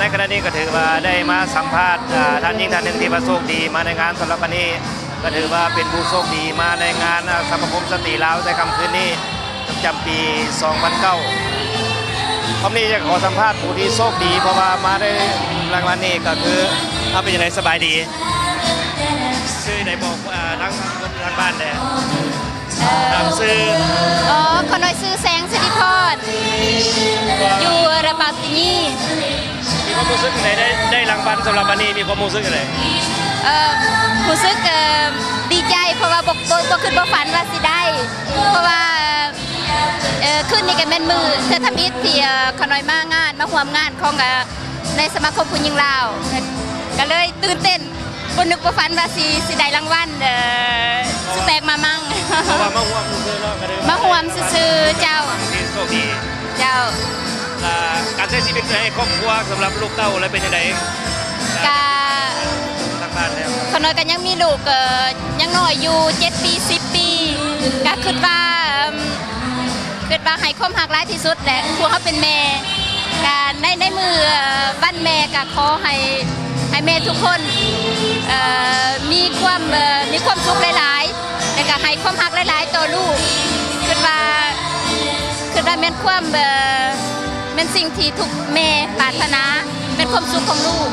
ໃນຂະນະນີ້ກໍຖືວ່າໄດ້ມາສຳພາດ ເອີ ທ່ານຍິງທ່ານໜຶ່ງທີ່ວ່າໂຊກດີມາໃນງານສຳລັບວັນນີ້ ກໍຖືວ່າເປັນຜູ້ໂຊກດີມາໃນງານ ເອີ ສະມາຄົມສະຕຣີລາວໃນຄ່ຳຄືນນີ້ ປະຈຳປີສອງພັນເກົ້າ. ພ້ອມນີ້ຈະຂໍສຳພາດຜູ້ທີ່ໂຊກດີ ເພາະວ່າມາໄດ້ລາງວັນນີ້ກໍຄື ເອົາ ເປັນຈັ່ງໃດ ສະບາຍດີ? ຊື່ໃດບອກ ເອີ ທາງຄົນທາງບ້ານແດ່? ເອີ ຊື່ ອໍ ຂ້ານ້ອຍຊື່ແສງສິລິພອນ ຢູ່ລະບາບທີ່ນີ້. ມີຄວາມຮູ້ສຶກຈັ່ງໃດ ໄດ້ ໄດ້ລາງວັນສຳລັບວັນນີ້ ມີຄວາມຮູ້ສຶກຈັ່ງໃດ? ເອີ ຮູ້ສຶກ ເອີ ດີໃຈ ເພາະວ່າບໍ່ ບໍ່ ບໍ່ຄິດບໍ່ຝັນວ່າຊິໄດ້ ເພາະວ່າ ເອີ ຄືນນີ້ກໍແມ່ນມື້ເທື່ອທຳອິດທີ່ ເອີ ຂ້ານ້ອຍມາງານ ມາຮ່ວມງານຂອງ ເອີ ໃນສະມາຄົມຜູ້ຍິງລາວ ກໍເລີຍຕື່ນເຕັ້ນ ບໍ່ນຶກບໍ່ຝັນວ່າຊິ ຊິໄດ້ລາງວັນ ເອີ ສຸດແປກມາມັງ. ເພາະວ່າມາຮ່ວມຊື່ໆເນາະ ກໍໄດ້ມາຮ່ວມຊື່ໆ. ເຈົ້າ ທີ່ໂຊກດີ. ເຈົ້າ. ແລະ ການໃຊ້ຊີວິດໃນຄອບຄົວສຳລັບລູກເຕົ້າແລ້ວເປັນຈັ່ງໃດ? ກະ ທາງບ້ານແລ້ວ ຂ້ານ້ອຍກໍຍັງມີລູກ ເອີ ຍັງນ້ອຍຢູ່ ເຈັດປີ ສິບປີ ກະຄິດວ່າ ເອີ ຄິດວ່າໃຫ້ຄວາມຮັກຫຼາຍທີ່ສຸດແຫຼະ ພວກເຮົາເປັນແມ່ ກະໃນ ໃນມື້ ເອີ ວັນແມ່ ກະຂໍໃຫ້ ໃຫ້ແມ່ທຸກຄົນ ເອີ ມີຄວາມ ເອີ ມີຄວາມສຸກຫຼາຍໆ ແລ້ວກະໃຫ້ຄວາມຮັກຫຼາຍໆຕໍ່ລູກ. ຄິດວ່າ ຄິດວ່າແມ່ນຄວາມ ເອີ ແມ່ນສິ່ງທີ່ທຸກແມ່ປາດຖະໜາ ແມ່ນຄວາມສຸກຂອງລູກ.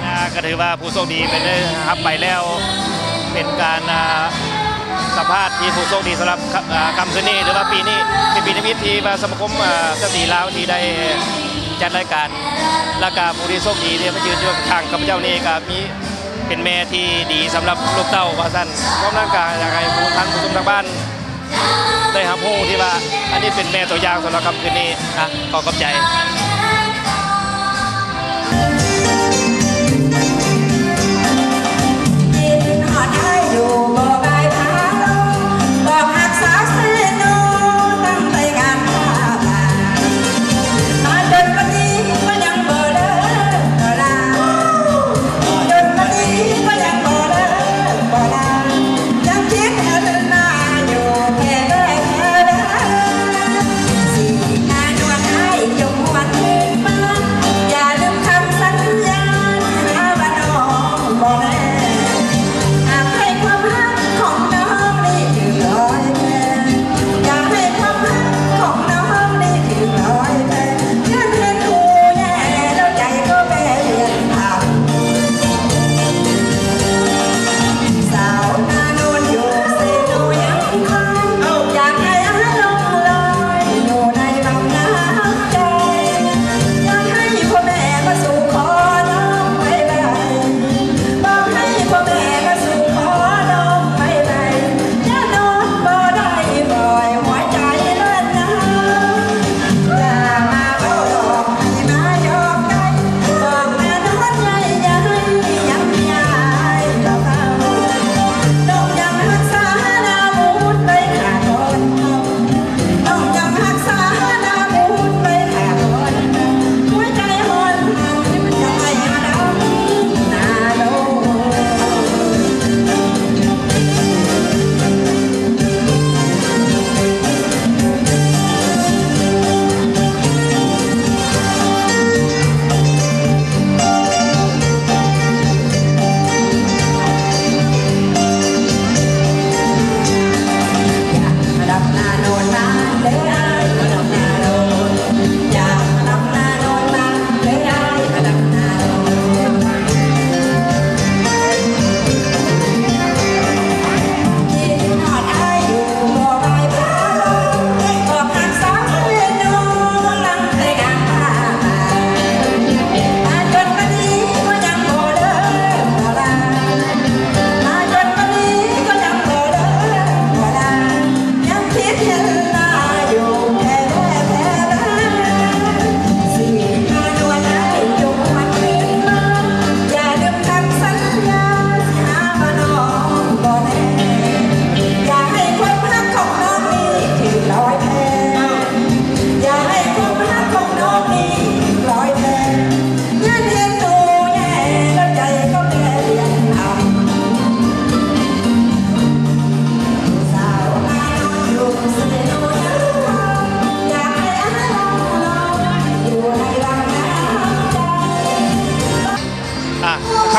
ອ່າ ກໍຖືວ່າຜູ້ໂຊກດີເປັນໄດ້ຮັບໄປແລ້ວ ເປັນການ ອ່າ ສຳພາດທີ່ຜູ້ໂຊກດີສຳລັບ ອ່າ ຄ່ຳຄືນນີ້ ຫຼືວ່າປີນີ້ ເປັນປີນິມິດທີ່ວ່າສະມາຄົມ ອ່າ ສະຕຣີລາວທີ່ໄດ້ຈັດລາຍການ ແລ້ວກະຜູ້ທີ່ໂຊກດີທີ່ມາຢືນຢູ່ຂ້າງຂ້າພະເຈົ້ານີ້ ກະມີ ເປັນແມ່ທີ່ດີສຳລັບລູກເຕົ້າວ່າຊັ້ນ. ພ້ອມນັ້ນກະຢາກໃຫ້ຜູ້ ທ່ານຜູ້ຊົມທາງບ້ານ ໄດ້ຮັບຮູ້ທີ່ວ່າ ອັນນີ້ເປັນແມ່ຕົວຢ່າງສຳລັບຄ່ຳຄືນນີ້. ອ່ະ ຂໍຂອບໃຈ. ເ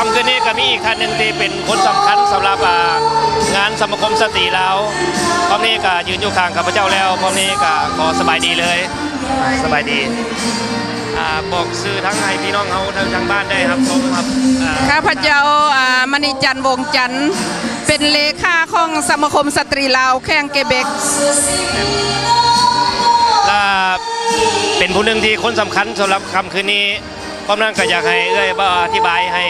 ຄ່ຳຄືນນີ້ກໍມີອີກທ່ານໜຶ່ງທີ່ເປັນຄົນສຳຄັນສຳລັບ ອ່າ ງານສະມາຄົມສະຕຣີລາວ. ພ້ອມນີ້ກໍຢືນຢູ່ຂ້າງຂ້າພະເຈົ້າແລ້ວ, ພ້ອມນີ້ກໍຂໍສະບາຍດີເລີຍ. ສະບາຍດີ. ອ່າ ບອກຊື່ທັງໃຫ້ພີ່ນ້ອງເຮົາທາງ ທາງບ້ານໄດ້ຮັບຊົມ ຮັບ ອ່າ ຂ້າພະເຈົ້າ ອ່າ ມະນີຈັນ ວົງຈັນ ເປັນເລຂາຂອງສະມາຄົມສະຕຣີລາວແຂວງເກເບັກ ລະເປັນຜູ້ໜຶ່ງທີ່ຄົນສຳຄັນສຳລັບຄ່ຳຄືນນີ້. ພ້ອມນັ້ນກໍຢາກໃຫ້ເອື້ອຍເວົ້າອະທິບາຍໃຫ້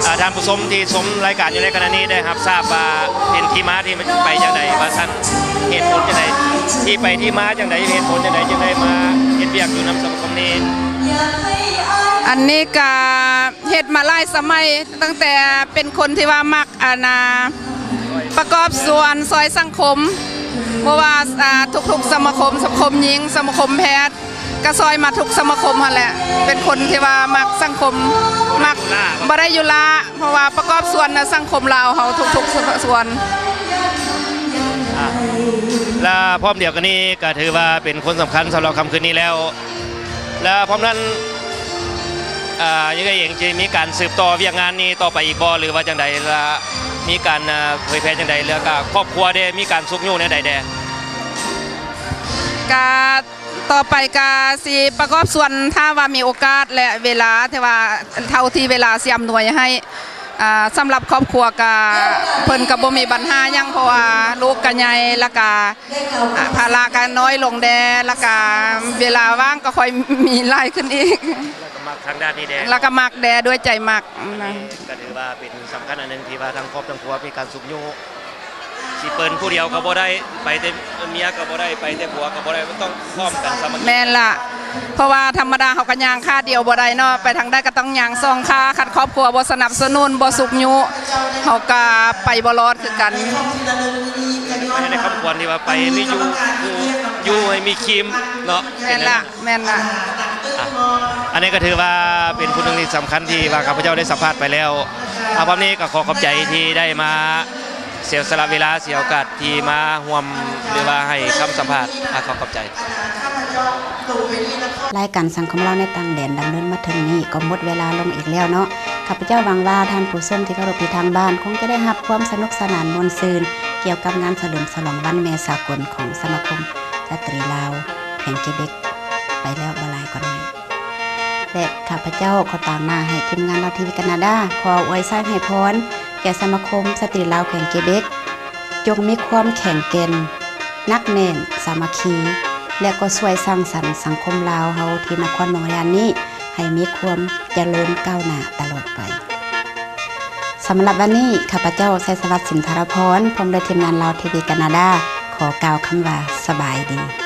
ອ່າ ທ່ານຜູ້ຊົມທີ່ຊົມລາຍການຢູ່ໃນຂະນະນີ້ໄດ້ຮັບຊາບວ່າເປັນທີ່ມາທີ່ໄປຈັ່ງໃດ ວ່າຊັ້ນ ເຫດຜົນຈັ່ງໃດ ທີ່ໄປທີ່ມາຈັ່ງໃດ ເຫດຜົນຈັ່ງໃດຈຶ່ງໄດ້ມາເຮັດວຽກຢູ່ນຳສະມາຄົມນີ້. ອັນນີ້ກະເຮັດມາຫຼາຍສະໄໝ ຕັ້ງແຕ່ເປັນຄົນທີ່ວ່າມັກ ອັນນ່າ ປະກອບສ່ວນຊ່ອຍສັງຄົມ ບໍ່ວ່າ ອ່າ ທຸກໆສະມາຄົມ, ສະມາຄົມຍິງ, ສະມາຄົມແພດ ກະຊ່ອຍມາທຸກສະມາຄົມຫັ້ນແຫຼະ. ເປັນຄົນທີ່ວ່າມັກສັງຄົມ ມັກ ບໍ່ໄດ້ຢູ່ລ້າ ເພາະວ່າປະກອບສ່ວນໃນສັງຄົມລາວເຮົາທຸກໆສ່ວນ. ອ່າ ແລະ ພ້ອມດຽວກັນນີ້ກະຖືວ່າເປັນຄົນສຳຄັນສຳລັບຄ່ຳຄືນນີ້ແລ້ວ. ແລະ ພ້ອມນັ້ນ ອ່າ ຍັງເອງຈະມີການສືບຕໍ່ວຽກງານນີ້ຕໍ່ໄປອີກບໍ່ ຫຼືວ່າຈັ່ງໃດ ລະມີການ ອ່າ ເຜີຍແຜ່ຈັ່ງໃດ ແລ້ວກະຄອບຄົວເດ ມີການຊຸກຍູ້ແນວໃດແດ່? ກະຕໍ່ໄປກະຊິປະກອບສ່ວນ ຖ້າວ່າມີໂອກາດ ແລະ ເວລາ ທີ່ວ່າເທົ່າທີ່ເວລາຊິອຳນວຍໃຫ້. ອ່າ ສຳລັບຄອບຄົວກະ ເພິ່ນກະບໍ່ມີບັນຫາຫຍັງ ເພາະວ່າລູກກະໃຫຍ່ ລະກະ ອ່າ ພາລະກະນ້ອຍລົງແດ່ ລະກະເວລາວ່າງກໍຄ່ອຍມີຫຼາຍຂຶ້ນອີກ ລະກະມັກທາງດ້ານນີ້ແດ່ ລະກະມັກແດ່ ດ້ວຍໃຈມັກນະ. ກະຖືວ່າເປັນສຳຄັນອັນໜຶ່ງທີ່ວ່າທັງຄອບທັງຄົວມີການຊຸກຍູ້ ຊິເປັນຜູ້ດຽວກໍບໍ່ໄດ້ ໄປແຕ່ເມຍກໍບໍ່ໄດ້ ໄປແຕ່ຜົວກໍບໍ່ໄດ້ ມັນຕ້ອງພ້ອມກັນສາມັກຄີ. ແມ່ນລະ ເພາະວ່າທຳມະດາເຮົາກໍຍ່າງຂາດຽວບໍ່ໄດ້ເນາະ ໄປທາງໃດກໍຕ້ອງຍ່າງສອງຂາ. ຄັນຄອບຄົວບໍ່ສະໜັບສະໜູນ ບໍ່ຊຸກຍູ້ ເຮົາກໍໄປບໍ່ລອດຄືກັນ. ໃນຄຳຂວັນທີ່ວ່າໄປມີຢູ່ ຢູ່ໃຫ້ມີຄຣີມເນາະ. ແມ່ນລະ ແມ່ນລະ. ອ່ະ ອັນນີ້ກໍຖືວ່າເປັນຜູ້ໜຶ່ງທີ່ສຳຄັນທີ່ວ່າຂ້າພະເຈົ້າໄດ້ສຳພາດໄປແລ້ວ. ອ່າ ພ້ອມນີ້ກໍຂໍຂອບໃຈທີ່ໄດ້ມາເສຍສະຫຼະເວລາ ເສຍໂອກາດທີ່ມາຮ່ວມ ຫຼືວ່າໃຫ້ຄຳສຳພາດ. ອ່າ ຂໍຂອບໃຈ. ລາຍການສັງຄົມລາວໃນຕ່າງແດນດຳເນີນມາເຖິງນີ້ກໍໝົດເວລາລົງອີກແລ້ວເນາະ. ຂ້າພະເຈົ້າຫວັງວ່າທ່ານຜູ້ຊົມທີ່ເຄົາລົບທີ່ທາງບ້ານ ຄົງຈະໄດ້ຮັບຄວາມສະໜຸກສະໜານມ່ວນຊື່ນ ກ່ຽວກັບງານສະເຫຼີມສະຫຼອງວັນແມ່ສາກົນຂອງສະມາຄົມສະຕຣີລາວແຂວງເກເບັກໄປແລ້ວບໍ່ຫຼາຍກໍໜ້ອຍ. ແລະ ຂ້າພະເຈົ້າຂໍຕາງໜ້າໃຫ້ທີມງານລາວທີວີການາດາ ຂໍອວຍໄຊໃຫ້ພອນແກ່ສະມາຄົມສະຕຣີລາວແຂວງເກເບັກ ຈົ່ງມີຄວາມແຂງແກ່ນ, ໜັກແໜ້ນ, ສາມັກຄີ ແລະ ກໍຊ່ວຍສ້າງສັນສັງຄົມລາວເຮົາທີ່ນະຄອນມອງລຽນນີ້ ໃຫ້ມີຄວາມຈະເລີນກ້າວໜ້າຕະຫຼອດໄປ. ສຳລັບວັນນີ້ ຂ້າພະເຈົ້າ ໄຊສະຫວັດ ສິນທະລະພອນ ພ້ອມດ້ວຍທີມງານລາວທີວີການາດາ ຂໍກ່າວຄຳວ່າ ສະບາຍດີ.